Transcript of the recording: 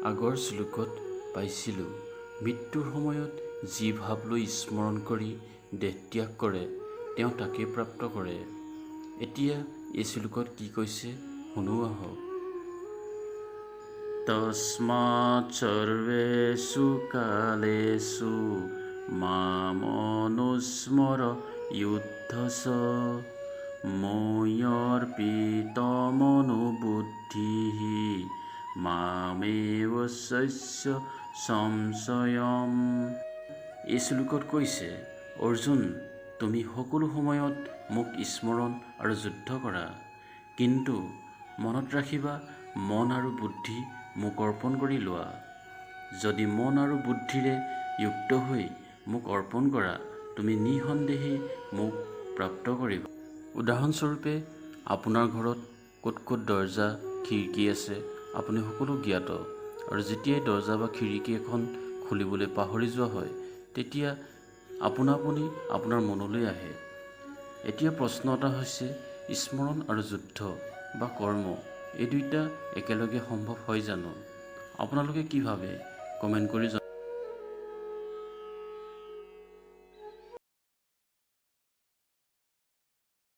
আগৰ শ্লোকত পাইছিলোঁ, মৃত্যুৰ সময়ত যি ভাৱ লৈ স্মৰণ কৰি দেহ ত্যাগ কৰে, তেওঁ তাকেই প্ৰাপ্ত কৰে। এতিয়া এই শ্লোকত কি কৈছে শুনো আহক। তস্মাৎ সৰ্বেষু কালেষু মামনুস্মৰ যুধ্যস্ব, ময়্যৰ্পিতমনোবুদ্ধিঃ মামেৱ পশ্য সংশয়ম। এই শ্লোকত কৈছে, অৰ্জুন, তুমি সকলো সময়ত মোক স্মৰণ আৰু যুদ্ধ কৰা, কিন্তু মনত ৰাখিবা, মন আৰু বুদ্ধি মোক অৰ্পণ কৰি লোৱা। যদি মন আৰু বুদ্ধিৰে যুক্ত হৈ মোক অৰ্পণ কৰা, তুমি নিঃসন্দেহে মোক প্ৰাপ্ত কৰিবা। উদাহৰণস্বৰূপে, আপোনাৰ ঘৰত ক'ত ক'ত দৰ্জা খিৰিকী আছে, আপুনি সকলো জ্ঞাত। আৰু যেতিয়াই দৰ্জা বা খিৰিকী এখন খুলিবলৈ পাহৰি যোৱা হয়, তেতিয়া আপোনা আপুনি আপোনাৰ মনলৈ আহে। এতিয়া প্ৰশ্ন এটা হৈছে, স্মৰণ আৰু যুদ্ধ বা কৰ্ম, এই দুইটা একেলগে সম্ভৱ হয় জানো? আপোনালোকে কি ভাবে, কমেণ্ট কৰি